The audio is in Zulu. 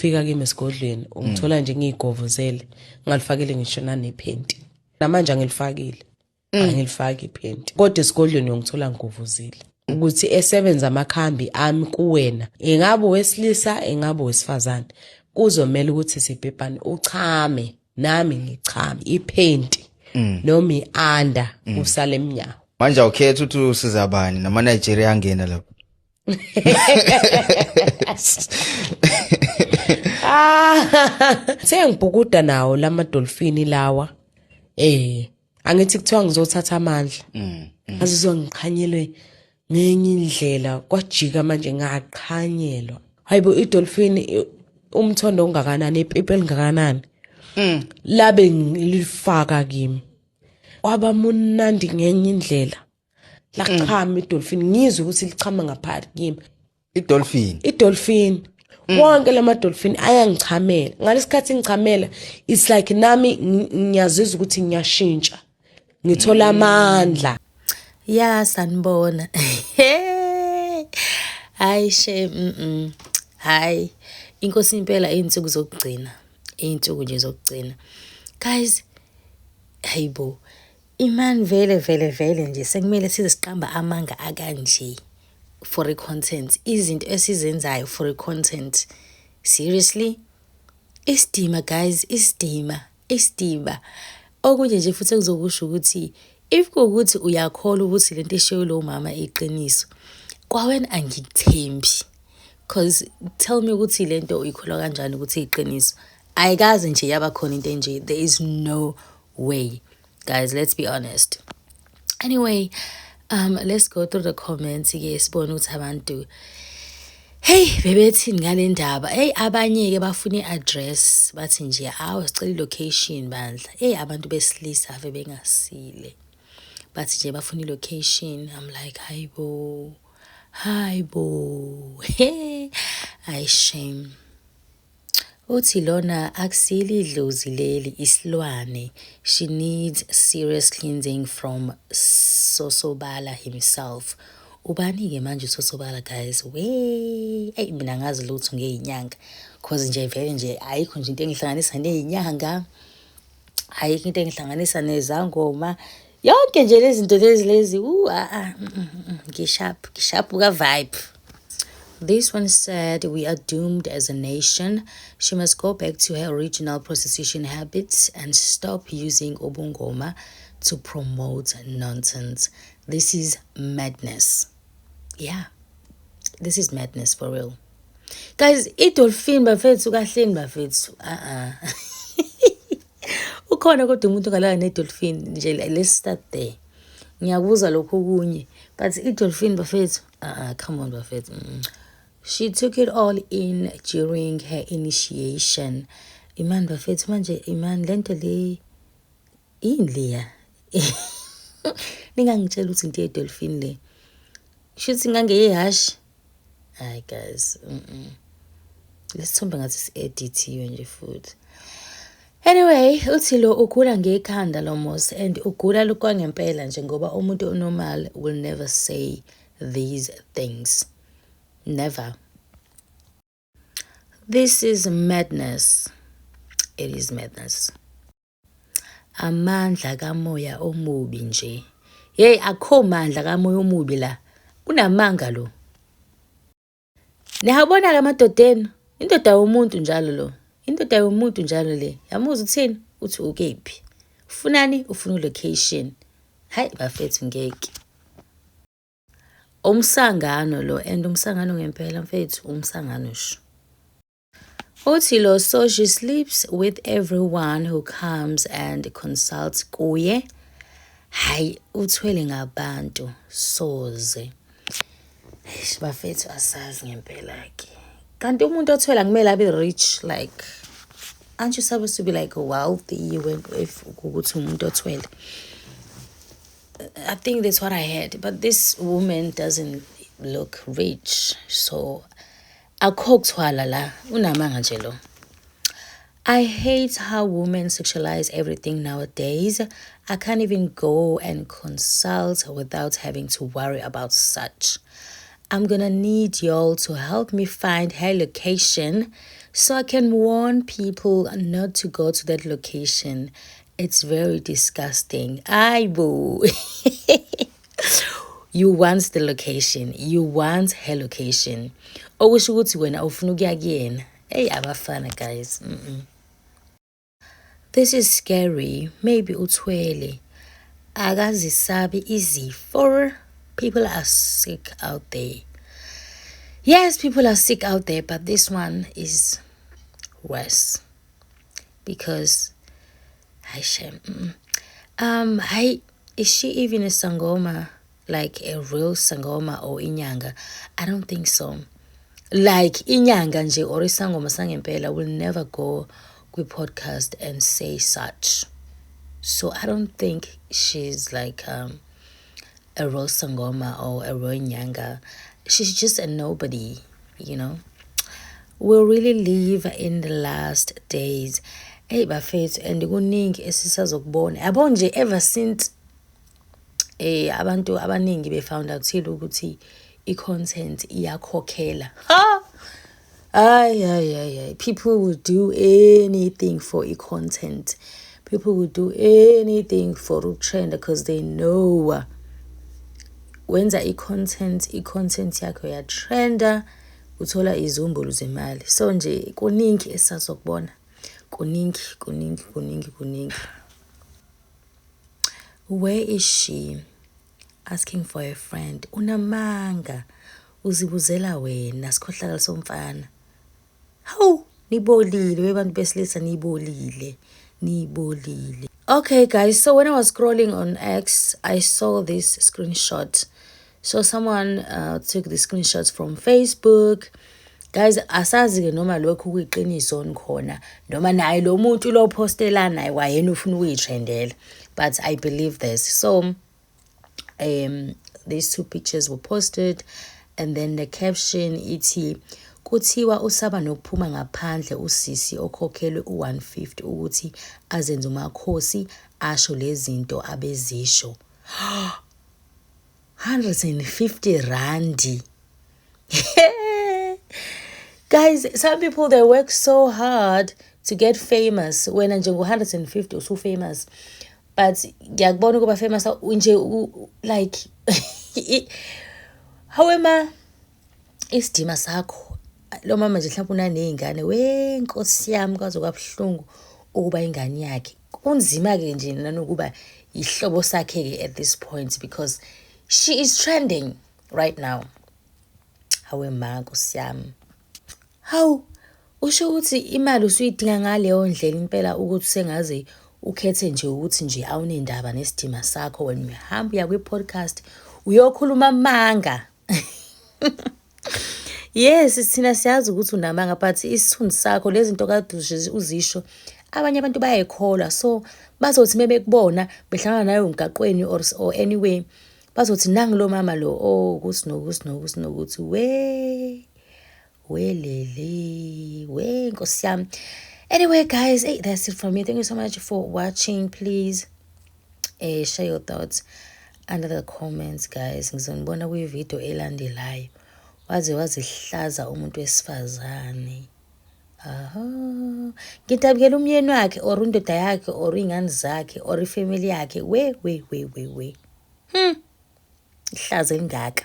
Fika kimi esigodlweni ungithola nje ngiyigovozele, ngalifakile ngisho nanephenti. Namanje angilifakile. Angilifaki iphenti. Kodwa esigodlweni ungithola ngigovozile. Ukuthi esebenza amakhambi ami kuwena, ingabe owesilisa, ingabe owesifazane. Kuzomela ukuthi sibhebhane, uchame nami ngichame iphenti noma i-under usale emnyango. Manje awukhetha ukuthi usiza bani, nama Nigeria angena lapho. Ah, sengibhukuda nawo lama dolphin lawa. Angithi kuthiwa ngizothatha amandla. Ngazizwa ngiqhanyelwe ngenye indlela, kwajika manje ngaqhanyelwa. Hayibo, idolphin umthondo ongakanani, ipipi elingakanani. Labe ngilifaka kimi. Kwaba munandi ngenye indlela. Lachama idolphin, ngizwe ukuthi lichama ngaphakathi kimi. Idolphin. Idolphin. Wonke lama dolphin ayangichamela. Ngalesikhathi ngichamela, it's like nami ngiyazizwa ukuthi ngiyashintsha. Ngithola amandla. Ya, sanibona. Hayi shame. Hayi, inkosi impela, izinsuku zokugcina. Izinsuku nje zokugcina. Guys, hayibo. Iman vele vele vele nje sekumele size siqamba amanga akanje for a content. Izinto esizenzayo for a content. Seriously? Isidima guys, isidima, isidima. Okunye nje futhi ekuzokusho ukuthi if kuwukuthi uyakholwa ukuthi lento eshiwo lo mama iqiniso, kwawena angikuthembi. 'Cause tell me ukuthi lento uyikholwa kanjani ukuthi iqiniso. Ayikaze nje yaba khona into enje. There is no way. Guys, let's be honest. Anyway, let's go through the comments ke, sibone ukuthi abantu, hey, bebethini ngale ndaba. Hey, abanye ke bafuna i-address, bathi nje awu, sicela i-location bandla. Hey, abantu besilisa ave bengasile. Bathi nje bafuna i-location. I'm like, hayibo. Hayibo. Hey, ay shame. Uthi lona akusili idlozi leli, isilwane. She needs serious cleansing from Sosobala himself. Ubani-ke manje uSosobala, guys? We, eyi, mina ngazi lutho ngey'nyanga. 'Cause nje vele nje ayikho nje into engihlanganisa ney'nyanga. Ayikho into engihlanganisa nezangoma. Yonke nje lezi zinto lezi ah ah, ngisharp, ngisharp ka vibe. This one said, "We are doomed as a nation. She must go back to her original prostitution habits and stop using ubungoma to promote nonsense. This is madness." Yeah, this is madness for real. Guys, idolphin bafethu, kahleni bafethu. Ah ah. Ukhona kodwa umuntu ongalala nedolphin nje? Let's start there. Ngiyakubuza lokhu okunye. But idolphin bafethu, ah ah, come on bafethu. She took it all in during her initiation. Iman bafethu, manje iman lento le yini leya? Ningangitshela ukuthi into yedolphin le. Shuthi ngangeyehhashi. Hayi guys, Lesithombe ngathi si-edithiwe nje futhi. Anyway, uthi lo ugula ngekhanda lo mos, and ugula lokwangempela nje, ngoba umuntu onormal will never say these things. Never. This is madness. It is madness. Amandla kamoya omubi nje. Hey, akho mandla kamoya omubi la. Unamanga lo. Niyabona ke amadoda enu, indoda yomuntu njalo lo. Indoda yomuntu njalo le. Yamuza uthini? Uthi ukephi? Ufunani? Ufuna location. Hayi bafethu, ngeke. Umsangano lo, and umsangano ngempela mfethu, umsangano sho. Uthi lo, so she sleeps with everyone who comes and consults kuye. Hayi, uthwele ngabantu soze. Eish bafethu, asazi ngempela ke. Kanti umuntu othwele akumele abe rich? Like, aren't you supposed to be like wealthy when if ukuthi umuntu othwele? I think that's what I heard, but this woman doesn't look rich, so akho kuthwala la, unamanga nje lo. I hate how women sexualize everything nowadays. I can't even go and consult without having to worry about such. I'm gonna need y'all to help me find her location. So I can warn people not to go to that location. It's very disgusting. Ayibo. You want the location. You want her location. Okusho ukuthi wena ufuna ukuya kuyena. Hey, abafana, guys. This is scary. Maybe uthwele. Akazisabi izifo. People are sick out there. Yes, people are sick out there, but this one is worse because hi shame. Hi, is she even a sangoma, like a real sangoma or inyanga? I don't think so. Like, inyanga nje or isangoma sangempela will never go kwi-podcast and say such. So I don't think she's like a real sangoma or a real nyanga. She's just a nobody. We really live in the last days. Hey bafethu, and kuningi esisazokubona. Yabo nje, ever since abantu abaningi be-found out ukuthi i-content iyakhokhela. Ha! Ay, ay, ay, ay. People will do anything for i-content. People will do anything for trend because they know wenza i-content, i-content yakho ya-trenda, uthola izumbulu zemali. So nje kuningi esisazokubona. Kuningi, kuningi, kuningi, kuningi. Where is she? Asking for a friend. Unamanga. Uzibuzela wena, sikhohlakala somfana. Hawu, nibolile webantu besilisa, nibolile. Nibolile. Okay guys, so when I was scrolling on X, I saw this screenshot. So someone took the screenshots from Facebook. Guys, asazi-ke noma lokhu kuyiqiniso khona noma naye lo muntu lo postela naye wayena ufuna ukuyitrendela, but I believe this. So these two pictures were posted and then the caption ithi, "Kuthiwa usaba nokuphuma ngaphandle usisi okhokhelwe u-150 ukuthi azenze umakhosi, asho lezi zinto abezisho." 150 randi, guys. Some people, they work so hard to get famous. Wena nje ngo-150 usu-famous, but ngiyakubona ukuba famous nje, like, hawema isidima sakho. Lo mama nje mhlawumbe unaney'ngane, we nkosi yami, kwaze kwabuhlungu ukuba ingane yakhe. Kunzima-ke nje nanokuba ihlobo sakhe-ke at this point because she is trending right now. Hawe ma, nkosi yami, hawu, usho ukuthi imali usuyidinga ngaleyo ndlela impela, ukuthi sengaze ukhethe nje ukuthi nje awunendaba nesidima sakho. Wena uyahamba uya kwi-podcast uyokhuluma amanga. Yes, thina siyazi ukuthi unamanga, but isithunzi sakho, lezi zinto kade uzisho, abanye abantu bayayikholwa. So bazothi mebekubona behlangana nawe emgaqweni or anyway, bazothi, "Nangu lo mama lo, oh, ukuthi nokuthi nokuthi nokuthi." We welele, we nkosi yami. Anyway guys, hey, that's it from me. Thank you so much for watching. Please share your thoughts under the comments, guys. Ngizonibona kwi-video elandelayo. Waze wazihlaza umuntu wesifazane. Aha, ngidabukela umyeni wakhe or indoda yakhe or iy'ngane zakhe or i-family yakhe. We we we we we, ihlazo elingaka.